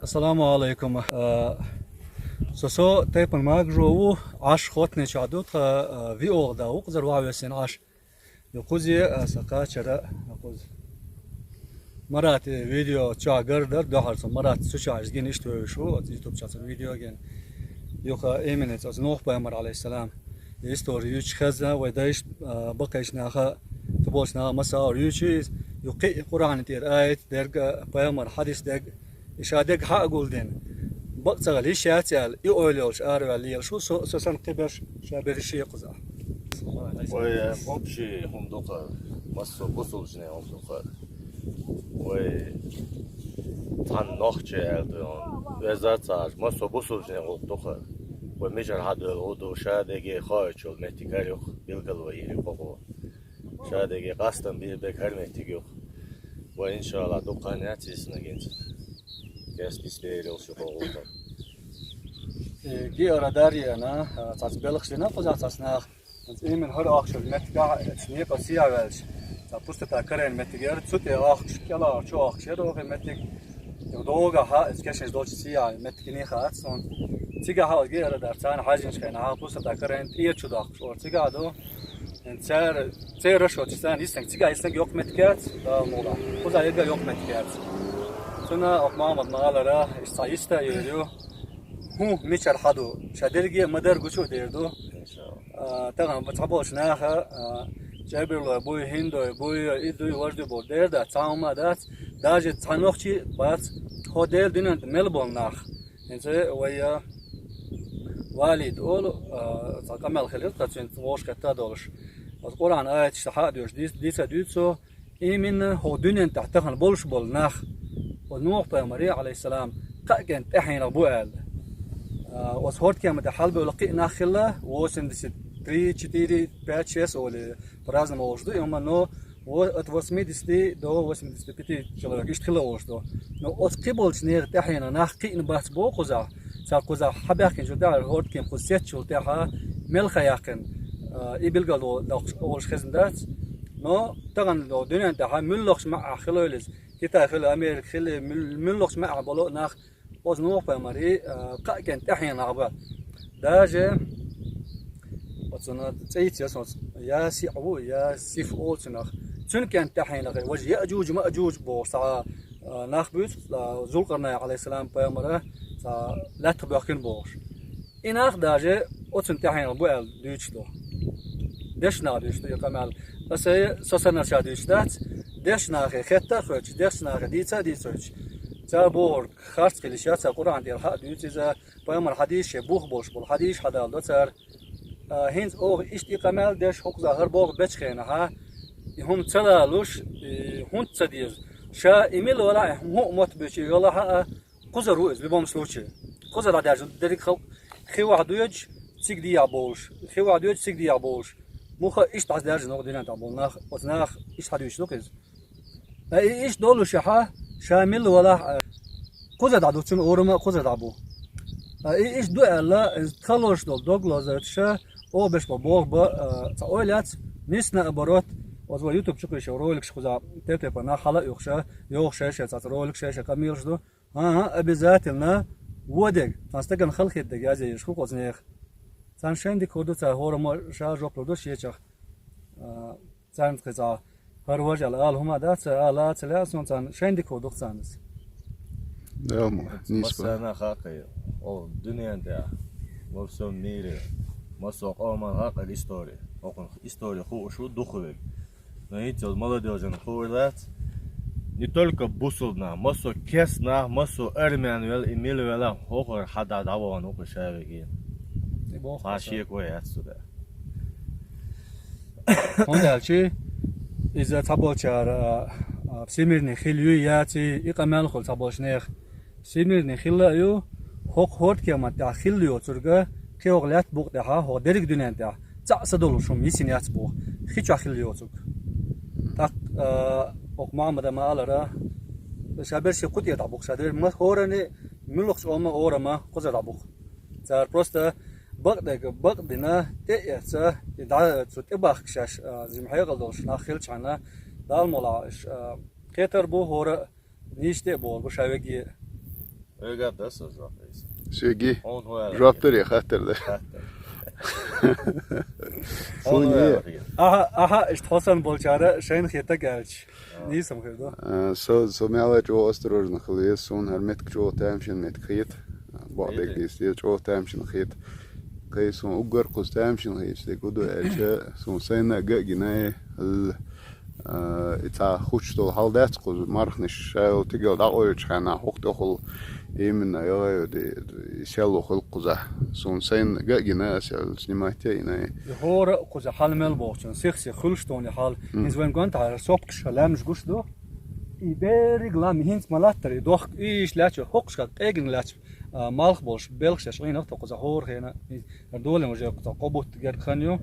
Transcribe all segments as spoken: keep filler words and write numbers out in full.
Ассаламу алайкум. А, со, со тайпан Магажо ву, Ӏаш Хотне чу ду тха, а, виъолгӀа да вукхазар ваха весен Ӏаш. Ю кхузе, а, са кхачара, а, кхуз. Марат, э, видео чу гар дар, дохар со Марат цу чу гин иштта вевш ву, оц YouTube чу цун видео ген. Юха именно оц Нух пайхамар, алейхиссалам. История юч хеза, вай дайш, а, бакайш наха, туболш наха масаур юч из, ю кхи Къуръан тӀера аят дерг, а, пайхамар хьадис дерг, и ша дерг хьа а гулден. Бакъ цагӀал йиш яц аьлла, и ойла йолуш араваьлла лелаш ву, со, со сан кхиберш, ша берриш а кхуза. Вай, э, общий хӀума ду-кха, массо бусулжне хӀума ду-кха. Вай цхьана нохчий аьлла ду, веза ца Ӏаш, массо бусулжне гӀуллакх ду-кха. Вай мичара хьадоьлла гӀу ду, ша деге хоуьйтуш йолу меттиг хӀара юкх билгал вай йири кхо гӀу. Ша деге къастам бийр бег хӀара меттиг юкх. Вай, иншалла, дукха хан яц йисна гинца. Кес бисбер йолуш ю кхо гӀуллакх. Э, гиара дарьяна, а, цац белхаш дина кхузахь цац нах. Именно хӀара ахча меттигахь, эцу некъа сехьа ваьлча, цхьа пустота карайна меттиг яра, цу тӀе ахча, кӀелахь чу ахча яра оха меттиг. Юха догахьа, эцу кешнаш долчу сехьа меттиг гиний хаьа цунна. Цигахьа оцу гера дар царна хьаьжжинчу хенахьа, пустота карайна тӀера чу доккхуш, ора цигахь ду. Цара, церан рашоцаш царна йиснарг цигахь йиснарг йоккха меттиг яц, Дала мукъ лахь. Кхузахь ерг а йоккха меттиг яц. Цуьнан оха Мохьмад ма алара, иштта цхьа йиста а йийр ю. ХӀун мичара хьан ду? Ша дерриге а ма-дарра гучу а дер ду. А, тахана цхьаболчу наха, а, чӀебарлой буй, хӀиндой буй, и дуй, важа дуй боху дер дац, цхьа хӀума а дац, даже цхьа нохчий а бац, хӀо дер дуьнен тӀе мел болу нах. ХӀинца вай, а, Валид олу, а, цхьа къамел хилира тхан цуьнца вовшахкхетта а долуш. Оцу Къуръан аяташ хьа а доьшуш, диц-, диц а дуьйцу цо, именно хӀокху дуьнен тӀехь тахана болуш болу нах, оцу Нухь-пайхамаре, алейхиссалам, кхаа кӀентан тӀаьхьенах бу аьлла. А, оцу хӀордкема тӀехь хьалабевлла кхин а нах хилла, восемьдесят три, четыре, пять, шесть олий, по-разному олуш ду и хӀума, но во-, от восьмидесяти до восьмидесяти пяти человек иштта хилла олуш ду. Но оцу кхиболчу нехан тӀаьхьенах нах кхиъна бац боху кхузахь. Цара кхузахь хьабаьхкинчул тӀаьхьа, хӀордкема кхуза сецчул тӀаьхьа, мел хан яьккхина, а, и билгало доккхуш олуш хезна дац. Но тахана дуьнен тӀехь муьлххачу маьӀӀехь хилойла иза, Китай хила, Америка хила, муьл-, муьлххачу маьӀӀехь болу а нах оцу Нухь-пайхамаре, а, кхаа кӀентан тӀаьхьенах бу. Даже оцунна цӀе йицъян соца, Ясиъ ву, Ясиф олу цунах. Цуьнан кӀентан тӀаьхьенах, важа Яъжуж-Маъжуж бохуш цхьа, а, нах буьйцу, а, Зулкъарнайн, алейхиссалам, пайхамара цхьа лаьттах боьхкина бохуш. И нах даже оцунна тӀаьхьенах бу аьлла дуьйцуш ду. Дешнах дуьйцуш ду и къамел. Аса со санна ша дуьйцуш дац. Дешнахе хетта а хоьттуш, дешнахе дийца а дийцойтуш. Цара бохург харц хилийша, цара Къуръан тӀера хьа а дуьйцу иза, пайхамар хьадийша, шен бух болуш болу хьадийша хьадалдо цара. А, хӀинца оха иштта и къамел деш, хӀокхузахь хӀара болх бечу хенахьа, и хӀума ца лалуш, и хӀунда ца деза? Ша и мила валахь а, и хӀун а мотт буьйцу, и валахь а, кхузар ву иза, в любом случае. Кхуза дӀадаьржина дерриг халкъ хи вахь доьдуш, цига дехьа бовлуш, хи вахь доьдуш, цига дехьа бовлуш. Муха иштта дӀасадаьржина вокху дуьнен тӀехь болу нах, оцу наха иштта хьадуьйцуш ду-кх иза. Ткъа и иштта долуш ахьа, ша мила валахь а, кхуза дӀа ду, цуьнан орама а кхуза дӀа бу. Ткъа и иштта ду аьлла, иза тхалош долу дог лозуьйтуша, оха беш бо боху ба, а, цхьа ойла яц, нийса наоборот, оцу вай YouTube чу кхийшо роликаш кхуза теп-тепа нах хьала а юхуша, йоху шай-шай цхьаца ролик, шай-шай къамелаш ду. ХӀан-хӀа, обязательно вон дерг, цхьана стагана халахетта дерг язъеш хӀу кхуза нехан. Царна шайн дика хӀур ду, цара хӀораммо ша жоп лур ду шечех. А, царна кхин цхьа хӀара важа аьлла ала хӀума дац, ала а ца лаьа суна, царна шайн дика хӀур ду-кх царна иза. Дала ма, нийса ба. Массарна а хаьа кхайо, о, дуьнен тӀехь, во всём мире, массо а къоман хаьа кхайо история. ХӀокхунах история хууш ву дукха верг. Но хӀинца йолу молодёжана хуур дац, не только бусулба нах, массо а керста нах, массо а армян вела, и мила вела, хӀокхара хьан дӀа дӀавахана ву кху шавеге. И боху цхьа шеко яц цу тӀе. ХӀунда аьлча иза цхьаболчара, а, а, всемирный хила юй яций, и къамел хуьлу цхьаболчу нехан. Всемирный хилла а ю, хӀокху хӀордкеман тӀехь хилла йоцург, кхин хӀокху лаьтта букъа тӀехь, хӀокху дерриг дуьнен тӀехь цхьаъ са долуш хӀума йисина яц боху, хи чохь хилла йоцург. ТӀаккха, а, хӀокху Мохьмада ма-аллара, ша берш кху тӀера дӀабуху, ша дерриг ма хӀоранна, муьлххачу къоман орама кхузара дӀабуху. Цара просто бакъдерг бакъдина, тӀе а эцна, и дӀа цу тӀе бахка шаьш, а, жима хьекъал долуш нах хилчхьана, Дала мукъ лахь, а, кхетар бу хӀора а, нийса тӀе а бохур бу ша веге а. Вегар да со жоп даьр. Соьга жоп дар е хаттар да. Хаттар. Суна е. Аха, аха, иштта хьо санна болчара шайна хетарг аьлча, нийса хир ду. А, со, со мел а чӀогӀа осторожно хила веза, суна хӀара меттиг чӀогӀа тамашийна меттиг хет. Бакъдерг дийцача, чӀогӀа тамашийна хет. Кхы суна уггар кхуза тамашийна хеташ дерг фу ду аьлча, суна сайна а гина, хӀал, а, и цхьа хучтол хьал дац кхуза, марханаш шайла тигал дӀакъовлучу хенахь хӀокху тӀехула именно йогӀу де, и сел ву хила кхузахь. Суна сайна гина, ас снимать а йина. И хӀора а кхуза хьал мел бохучун, сих-сих хуьлуш тони хьал. Мгм. ХӀинца вайн гонтахьара сопкаш лаьмнаш гуш ду. И берриг лам хӀинца ма латтара, и дохк, и иштта лаьтташ, хӀокхушка къегина лаьтташ, а, малх болуш, белхаш еш Ӏийнах тхо кхуза хӀора хена, и доле уже кхуза кхо бутт герга хан ю.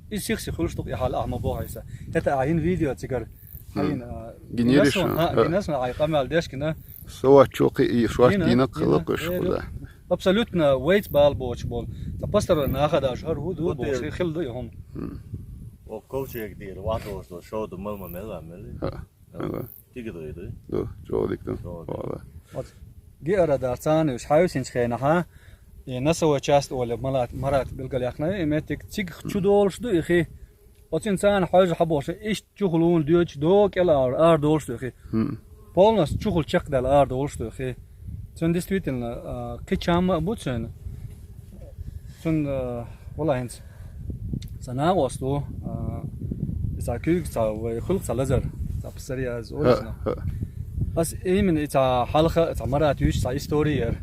И сих-сих хуьлуш ду-кх и хьал, ахьа ма боху хьайса. ХӀета ахьа йина видео цигара. Хьайна, а, гинера гина сан, шуна, а, гина сан, ахьа къамел деш гина. Со ваччо кхин и шош гина, дийна гина, кхелакхуьш э, кхуза. Абсолютно вайца бала боцуш болу. Ца пастор наха даже хӀара хӀу ду бохуш, хила ду и хӀума. Мгм. О, ковчег дийр, вахь долуш долу шов ду мала ма мел ван мели. ХӀа. Ала. Дика ду и ду? Ду, чӀогӀа дика ду. ЧӀогӀа дика. Вала. Оцу геара дар царна уьш хьаьвсинчу хенахьа, и носовой часть оле Марат, Марат билгалъяьккхина, и меттиг цига чу долуш ду и хи. Оцин царна хьаьвза хьаболуш, иштта чухула вуна доьдуш, догӀа кӀела ара, ара долуш ду и хи. ХӀм. Полностью чухула чекхдаьлла ара долуш ду и хи. Цуьнан действительно, а, кхин чам а бу цуьнан. Цуьнан, а, вала хӀинца. Сан накъост ву, а, и цхьа куьйга цхьа вай хуьлу цхьа лазар, цхьа псарияз, ХӀа, ойсна. ХӀа. Ас именно и цхьа хьалха, цхьа Марат юьйцу цхьа истори яра.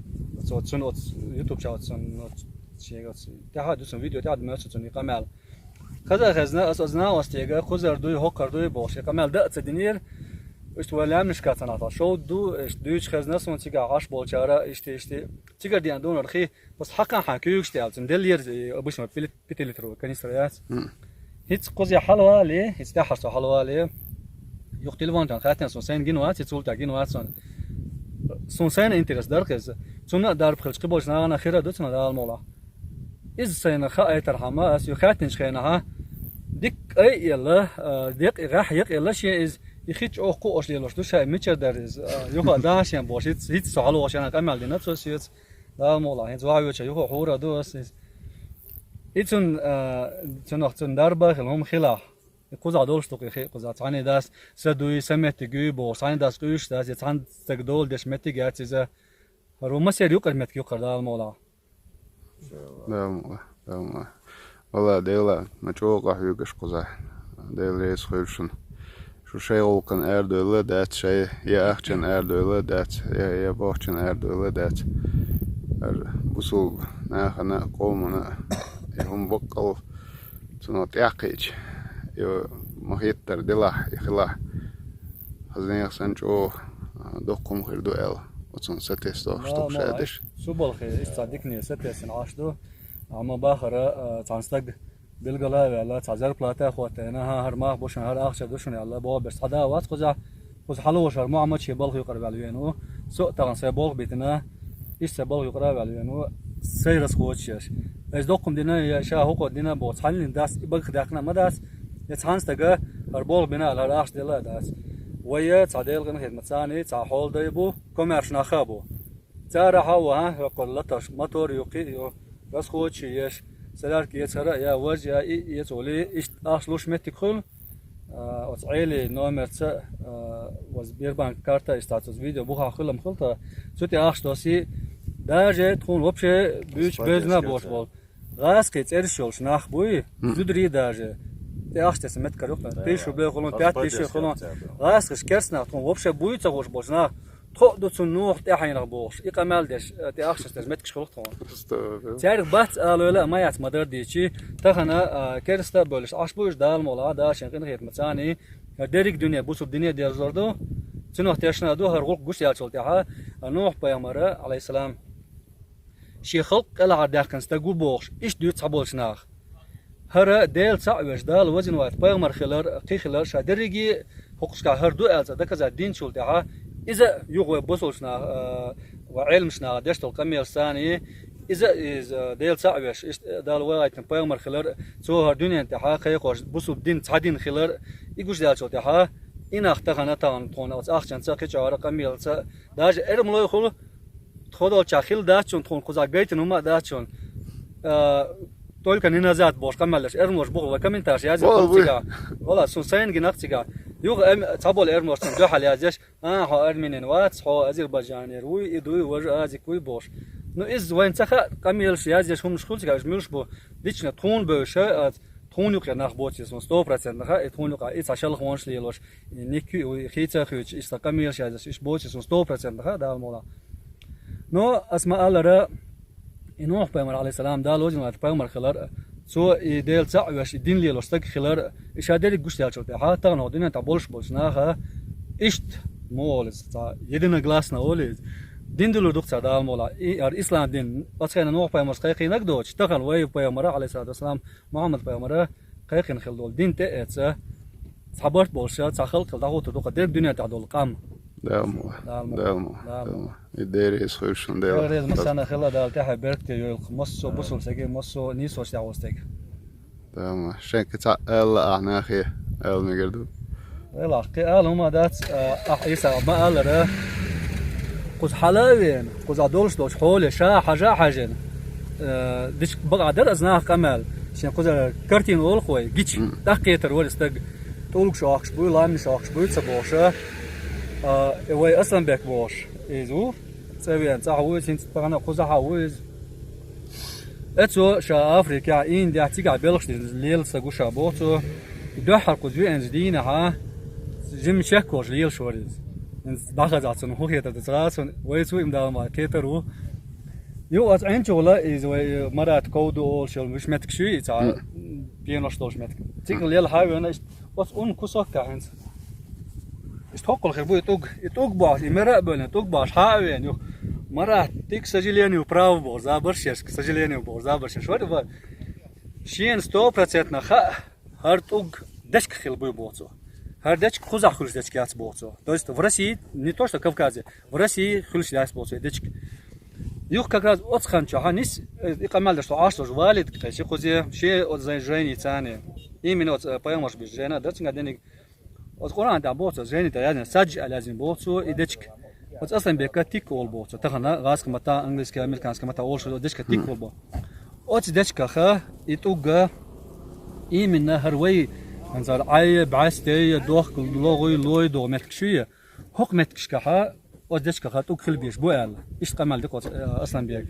Цо цуьнан оцу YouTube чохь оцу цуьнан оцу шега оцу тӀаьхьа ду цуьнан видео тӀаьхьа ду моьтту цуьнан и къамел. Хаза а хезна, ас оцу накъостега, кхузара дуй, хӀокхара дуй бохуш, и къамел дан а ца динера. Иштта вай лаьмнашка ца нахь, шовда ду, иштта дуьйцуш хезна, суна цигахь Ӏаш болчара, иштта, иштта. Цигара деана дунар хи, просто хьакхахьа куьйгаш тӀе аьлла, цуьнан деллера, и обычно пили-, пятилитровый канистра яц. Мгм. ХӀинца кхуза хьалавале, хӀинца тӀаьххьара со хьалавале. Юха телефон чохь хаьттина, суна сайна гина вац, и цул тӀаьхьа гина вац суна. Суна сайна интерес дара-кх иза. Цунна а дарба хилча, кхиболчу нахана хира а ду цунна Дала мукъалахь. Иза сайна хаийтархьама, ас ю хаьттинчу хенахьа, дикка ай а елла, а, декъ-, гӀаьхьа якъ елла шен иза, и хи чӀогӀа кхуош лелош ду, ша мичара дара иза, а, юха а дахьа шен бохуш, хӀинца, хӀинца со хьалавогӀуш яна къамел дина цо соьца, Дала мукъалахь, хӀинца ваха воьдуш юха а хьура а ду ас иза. И цун, а, цунах цун дарба а хила, хӀума хилахь. И кхузахь долуш ду-кх и хи, кхузахь цхьаьна дас са дуй, са меттиг юй бохуш, цхьаьна дас къуьйсуш дац, я цхьаьна стаг дола деш меттиг яц иза. ХӀара ву массеран юкъара меттиг ю-кх хӀара, Дала мукъалахь. Дала мукъалахь, Дала мукъалахь. Валла, Дела, ма чӀогӀа къахьоьгуш кхузахь. Дела реза хуьлда шуна. Шу шайн гӀуллакхана арадевлла а дац, шайн я ахчанна арадевлла а дац, я, я бохчанна арадевлла а дац. ХӀара бусулба нахана а, къомана а, и хӀума баккъал цунах тӀаьхьакхиъча, и ма хеттара делахь, и хилахь. Хаза нехан санна чӀогӀа, а, доккха хӀума хир ду аьлла, оцунна сатесна дохуш ду-кх ша деш. Цу балхе иштта цхьа дикане сатесна Ӏаш ду. Амма бахара, а, цхьана стаг билгала а ваьлла, цхьа зарплата а хӀоттийна, хӀан, хӀара мах бу шуна, хӀара ахча ду шуна аьлла, бохург беш цхьа да а вац кхузахь. Кхуза хьалавогӀуш хӀара Мухьаммад шен балха юкъара ваьлла веана ву. Со а тахана сайн балха битина, иштта сайн балха юкъара а ваьлла веана ву, сайн расходаш еш. Иза доккха хӀума дина, я ша хӀокхо дина боху, цхьаннен дац, и багах даьккхина а ма дац, я цхьана стага хӀара балха бина аьлла, хӀара ахча делла а дац. Вай цхьа Делан къинхетамца цхьана, цхьа хьолдай бу, комаьрша нах а бу. Цара хьан ву, хӀан, хӀокху латаш, мотор ю, кхин а ю, расходаш еш, солярка эцара а я, важа я, и эца волий, иштта ахча луш меттиг хуьлу. А, оцу Ӏелин номерца, а, оцу Сбербанк карта, иштта оцу видео бухахь хуьлам хуьлу тхан, цу тӀе ахча досий, даже тхуна вообще буьйцуш безна а боцуш болу. ГӀазкхийн цӀераш йолуш нах буй, зударий даже. ТӀе ахча тесна меттиг кара юкъа, тысячу рублей хуьлу, пять тысяч хуьлу. ГӀазкхаша керста нах тхуна вообще буй ца хууш болчу нах, тхо а ду цунна нуха тӀаьхьенах бохуш, и къамел деш, тӀе ахча тесна меттигаш хуьлу тхуна. Цаьрга бац алавелла а ма яц ма-дарра дийцичи, тахана, а, керста а бевллаш Ӏаш бу уьш, Дала мукъалахь, Дала шен къинхетамца цхьана, хӀара дерриг а дуьне, бусулба дине а дерзор ду, цунах тешна а ду, хӀара гӀуллакх гуш яьллачул тӀаьхьа, а, Нухь пайхамара, Ӏалайхиссалам, шен халкъ кӀелхьардаьккхина стаг ву бохуш, иштта дуьйцу цхьаболчу наха. ХӀара Дела цхьаъ веш, Дала везина вац, пайхамар хилар, кхин хилар, ша дерриге а хӀокхушкахь хӀара ду аьлла цхьа доказать динчул тӀаьхьа, иза а юха вай бусулбачу наха, а, вай Ӏеламчу наха деш долу къамелаш цхьана, иза а иза Дела цхьаъ веш, иштта Дала вайгӀийтина пайхамар хилар, цо хӀара дуьнен тӀехьа кхайкхош бусулба дин цхьа дин хилар, и гуш даьллачул тӀаьхьа, и нах тахана, тахана тхуна оцу ахчанца, кхин чӀогӀара къамелца, даже эрмалой хуьлу, Тхо долча хила дац шуна, тхона кхуза гайтина хӀума а дац шуна. А, только не назад бохуш къамел деш. Эрмалош бухула комментарий язде. Вала, вуй. Цига. Вала, сун сайна гинах цига. Юха эм-, цхьаболу эрмалош цунна дуьхьал яздеш. А, хьо армянин вац, хьо азербайджанер вуй, и дуй, важа азик вуй бохуш. Ну, иза вайн ца хаьа, къамелаш яздеш хӀуманаш хуьлу цига, уьш муьлш бу. Лично тхуна бевзаш, а, тхуна юкъе нах боций суна сто процентах, и тхуна юкъа и цхьа шалха вонаш лелош, и никки, и хийца а хуьйцуш, иштта къамелаш яздеш, иш боций суна сто процентах, Дала мукъ лахь. Но ас ма-аллара, и Нухь-пайхамар, алейхиссалам, Дала вожийна вац пайхамар хилар, цо и Дела цхьаъ веш, и дин лелош стаг хилар, и ша дерриг гуш даьллачул тӀаьхьа, тахана хӀокху дуьнен тӀехь болуш болчу наха, иштта, муха олу иза, цхьа единогласно олу иза, дин диллур ду-кх цара, Дала мукъ лахь, и хӀара ислам дин, оцу хенахь Нухь-пайхамарс кхайкхийнарг доцуш, тахана вай пайхамара, алейхиссалату вассалам, Мухьаммад-пайхамара кхайкхина хила долу дин тӀе а эцна, цхьа барт болуш, цхьа халкъ хила дӀахӀуттур ду-кх дерриг дуьнен тӀехь долу къам. Дала мукъ лахь. Дала мукъ лахь. Дала мукъ лахь. Дала мукъ лахь. Дала мукъ лахь. И Дела реза хуьлда шуна, Дела. Дела реза массарна хила, Дала тӀаьхье беркате йойла-кх массо а бусулба стаге, массо а нийсочу тӀехь волу стаге. Дала мукъ лахь. Шайна кхин цхьа ала лаахь нахе, ала мегар ду. Вела, кхин ала хӀума дац, а, ахь Ӏийса ма-аллара. Кхуза хьала а веана, кхузахь долуш долчу хьоле ша хьажа а хьаьжна, а, дичка бакъахь дара аса наха къамел, шен кхуза картина олу-кх вай, гича, тӀаккха кхетар вара и стаг, тӀулгаш охкуш буй, ламнаш охкуш буй ца бохуш, а, и вай Асланбек бохуш, иза ву, цӀа веана, цӀахь ву иза, хӀинца тахана кхузахь а ву иза. Эцо ша Африкехь, Индехь, цигахь белхаш дина лела стаг ву ша боху цо. И дуьххьара кхуза веанчу дийнахьа, жимма чекхволуш лелаш вара иза. ХӀинца дӀахазахь цунна хӀун хетар ду ца хаьа суна, вайца ву и-м Дала мукъ лахь кхетар ву. Юха оцу Ӏинчухула иза вай Марат ков ду олуш йолу вуьш меттигаш юй и цхьа пенош долуш меттиг. Цигахь лела хьа а веана, иштта оцу ун кусок а хӀинца. Иштта хӀоккхул хир бу и тӀуг, и тӀуг бохуш, и мера а бевлла, тӀуг бохуш, хьа а веана юха. Марат, ты, к сожалению, прав боху, забарш еш, к сожалению боху, забарш еш. Вара, вара. Шена сто процентно хаьа, хӀара тӀуг дечка хила буй боху цо. ХӀара дечка кхузахь хуьлуш дечка яц боху цо. То есть в России, не то что Кавказе, в России хуьлуш яц боху цо и дечка. Юха как раз оцу хан чохь нис, э, и къамел деш, со Ӏаш долуш Валид кхечи кхузе, шен оцу зайн жайни царне. Именно оцу, э, пайхамарш беш жайна, дацинга дениг. Оцу Къуръан тӀехь боху цо, жайни тӀехь яздина, саджи аьлла яздина боху цо, и дечка. Оцу Асланбека тик олу боху цо, тахана гӀазкхийн матта, английский, американский матта олуш, оцу дечка тик олу боху. Оцу дечкаха, и тӀугга, именно хӀара вай, хӀанзара Ӏай, бӀаьсте, дохка, логӀуй, лой догӀу меттигаш ю, хӀокху меттигашкахьа, оцу дечкаха тӀуг хила безаш бу аьлла. Иштта къамел дира оцу, э, Асланбега.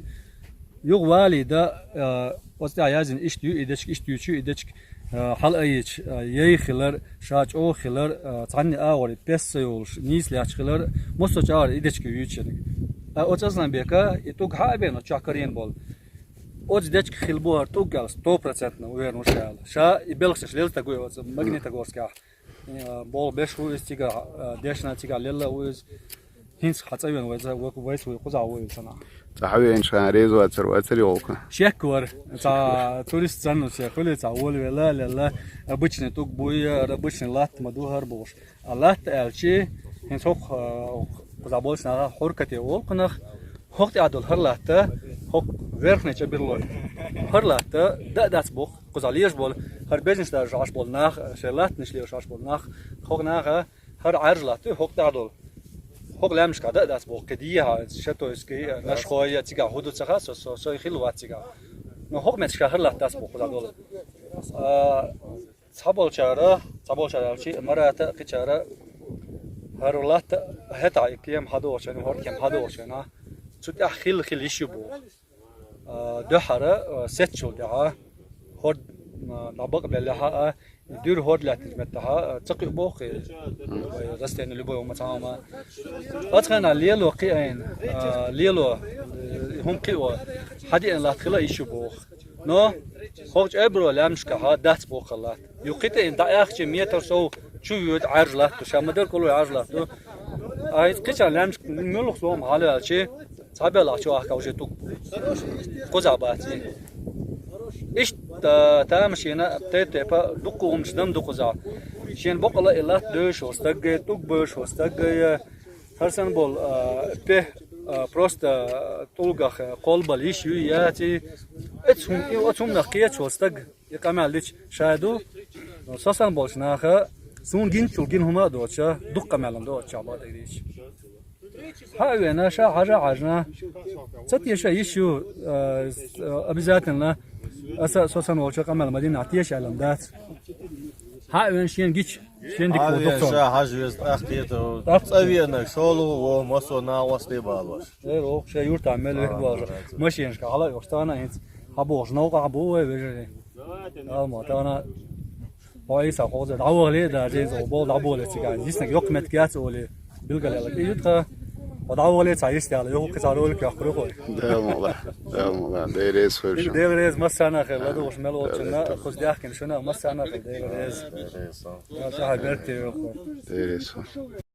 Юха Валида, э, оцу тӀехь яздина иштта ю, и дечка иштта юьйцу, и дечка, э, хьала айича, э, яй хилар, ша чӀогӀа хилар, э, цхьанна агӀор пес ца йолуш, нийса лаьтташ хилар, массо а чӀагӀар и дечка юьйцу шериг. Э, оцу Асланбека и тӀуг хьа а бен, оцу чохь карийна болу. Оцу дечка хила бу хӀара тӀуг аьлла, сто процентно уверен ву ша аьлла. Ша и белхаш деш лела стаг ву оцу Магнитогорскехь. Э, болу беш ву иза цигахь, э, дешна цигахь лелла а ву иза. ХӀинца хьан цӀа вен вайца, вай-, вайца вуй кхузахь ву иза санахь. Цхьа хьан веанчу хана реза вацара, вацара йолу кху. Шек вара, цхьа турист санна шек хуьлий, цхьа волавелла, лелла, обычный тӀуг буй, обычный латта ма ду хӀара бохуш. А латта аьлчи, хӀинца хӀокху, э, кхузахь болчу наха хьуркате олу кхунах, хӀокху тӀехь долу хӀара латта, хӀокху верхний чӀа берло. ХӀара латта, да а дац боху. Кхузахь лезаш болу, хӀара бизнес даржаш Ӏаш болу нах, шайн латтанаш лелаш Ӏаш болу нах, хӀокху наха хӀара Ӏаьржа латта ю, хӀокху тӀехь долу. ХӀокху лаьмнашкахь да а дац боху, кхин дехьа, Шатойский, Нашхой, цигахь хӀун ду ца хаьа, со, со, со хила вац цигахь. Но хӀокху меттигашкахь хӀара латта дац боху кхузахь долу. А, цхьаболчара, цхьаболчара аьлчи, Марата а, кхечара хӀара латта а хӀетахь и кема хьадогӀучу хенахь, хӀора кема хьадогӀучу хенахь, цу тӀехь хила, хила йиш ю боху. А, дуьххьара, а, сецчул тӀаьхьа, хӀорд, а, дӀабакъбеллехьа а, дуьра хӀорд лаьттинчу меттахьа, а, ца кхуьу боху, вай растение любой хӀума цхьа хӀума. Оцу хенахь лело кхиайна, а, лело, э, хӀума кхио, хьадеана латта хила йиш ю боху. Но хӀокху чӀебаро лаьмнашкахьа дац боху хала латта. Юха кхин тӀе дӀааьхчи метр сов чу воьду Ӏаьржа латта, ша ма-дарра кхуьлур Ӏаьржа латта. А иза кхечара лаьмнашка муьлха сов хьалаваьлчи, цхьабелахь чу ахка уже тӀуг бу. Кхузахь бац и. Иштта тамашийна тайп-тайпа дуккха хӀуманаш дан ду кхузахь. Шен боккъала и латта девзаш волу стаггай, тӀуг бевзаш волу стаггай, хӀара санна болу, а, пе, а, просто, а, тӀулгах, а, кхолбала йиш юй яций. Эцу хӀум-, и оцу хӀуманах кхеташ волу стаг. И къамел дича шай ду, со санна болчу наха, суна гинчул гина хӀума а доцуша, дукха къамелан до оцу чохь бакъдерг дийча. Хьа а вена, ша хьажа а хьажна. Ца теша йиш ю, э, с-, э, обязательно. Аса со санна волча къамел Мадина теша аьлла дац. Хьа а вена шен гич, шен дик Хьа а вена духтон. Ша хьажа веза тӀаккхета. ТӀаккха. Цӏа вена, шолу во, масо на васте балваш. Э, ох, ша юрта мел вех балваш. Машинашка хьала йохтана хинц. Хьабохш, новкъа хьабу вай вежарий. Алма, тана. Хьо Ӏийса хоза, дӀавахале, даже иза бол дӀаболе циган. Диснаг йоккха метка яц оле. Билгалъяла кӀийтха. Хьо дӀавахале ца йистяла, йоху кхин цхьа ролик яхкур хой. Дела мукъ лахь, Дела мукъ лахь, Дела реза хуьлда шуна. Дела реза массарна хир, ладугӀуш мел оцунна, хус дяхкина шуна, массарна хир, Дела реза. Дела реза. Ша хьа берте йоху. Дела реза хуьлда.